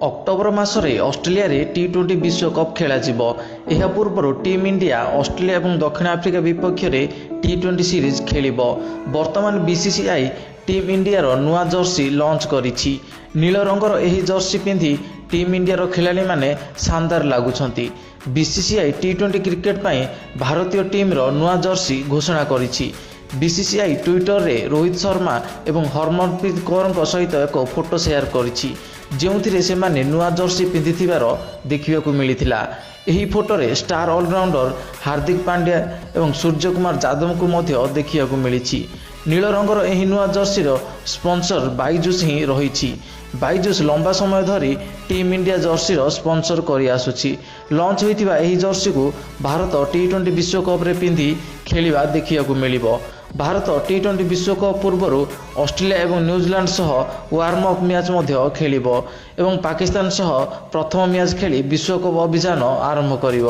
October ମାସରେ ଅଷ୍ଟ୍ରେଲିଆରେ ଟି-20 ବିଶ୍ୱକପ୍ ଖେଳାଯିବ। ଏହା ପୂର୍ବରୁ ଟିମ୍ ଇଣ୍ଡିଆ ଅଷ୍ଟ୍ରେଲିଆ ଏବଂ ଦକ୍ଷିଣ ଆଫ୍ରିକା ବିପକ୍ଷରେ ଟି-20 ସିରିଜ୍ ଖେଳିବ। ବର୍ତ୍ତମାନ ବିସିସିଆଇ ଟିମ୍ ଇଣ୍ଡିଆର ନୂଆ ଜର୍ସି ଲଞ୍ଚ କରିଛି। ନୀଳ ରଙ୍ଗର ଏହି ଜର୍ସି ପିନ୍ଧି ଟିମ୍ ଇଣ୍ଡିଆର ଖେଳାଳିମାନେ ଶାନଦାର ଲାଗୁଛନ୍ତି। ବିସିସିଆଇ ଟି-20 କ୍ରିକେଟ ପାଇଁ ଭାରତୀୟ ଟିମ୍ର ନୂଆ ଜର୍ସି ଘୋଷଣା କରିଛି। ବିସିସିଆଇ ଟ୍ୱିଟରରେ ରୋହିତ ଶର୍ମା ଏବଂ ହରମନପ୍ରୀତ କୌରଙ୍କ ସହିତ ଏକ ଫଟୋ ସେୟାର କରିଛି, ଯେଉଁଥିରେ ସେମାନେ ନୂଆ ଜର୍ସି ପିନ୍ଧିଥିବାର ଦେଖିବାକୁ ମିଳିଥିଲା। ଏହି ଫଟୋରେ ଷ୍ଟାର ଅଲରାଉଣ୍ଡର ହାର୍ଦ୍ଦିକ ପାଣ୍ଡ୍ୟା ଏବଂ ସୂର୍ଯ୍ୟକୁମାର ଯାଦବଙ୍କୁ ମଧ୍ୟ ଦେଖିବାକୁ ମିଳିଛି। ନୀଳ ରଙ୍ଗର ଏହି ନୂଆ ଜର୍ସିର ସ୍ପନ୍ସର ବାଇଜୁସ୍ ହିଁ ରହିଛି। ବାଇଜୁସ୍ ଲମ୍ବା ସମୟ ଧରି ଟିମ୍ ଇଣ୍ଡିଆ ଜର୍ସିର ସ୍ପନ୍ସର କରିଆସୁଛି। ଲଞ୍ଚ ହୋଇଥିବା ଏହି ଜର୍ସିକୁ ଭାରତ ଟି-20 ବିଶ୍ୱକପରେ ପିନ୍ଧି ଖେଳିବା ଦେଖିବାକୁ ମିଳିବ। ଭାରତ ଟି-20 ବିଶ୍ୱକପ ପୂର୍ବରୁ ଅଷ୍ଟ୍ରେଲିଆ ଏବଂ ନ୍ୟୁଜିଲାଣ୍ଡ ସହ ୱାର୍ମ ଅପ୍ ମ୍ୟାଚ୍ ମଧ୍ୟ ଖେଳିବ ଏବଂ ପାକିସ୍ତାନ ସହ ପ୍ରଥମ ମ୍ୟାଚ୍ ଖେଳି ବିଶ୍ୱକପ ଅଭିଯାନ ଆରମ୍ଭ କରିବ।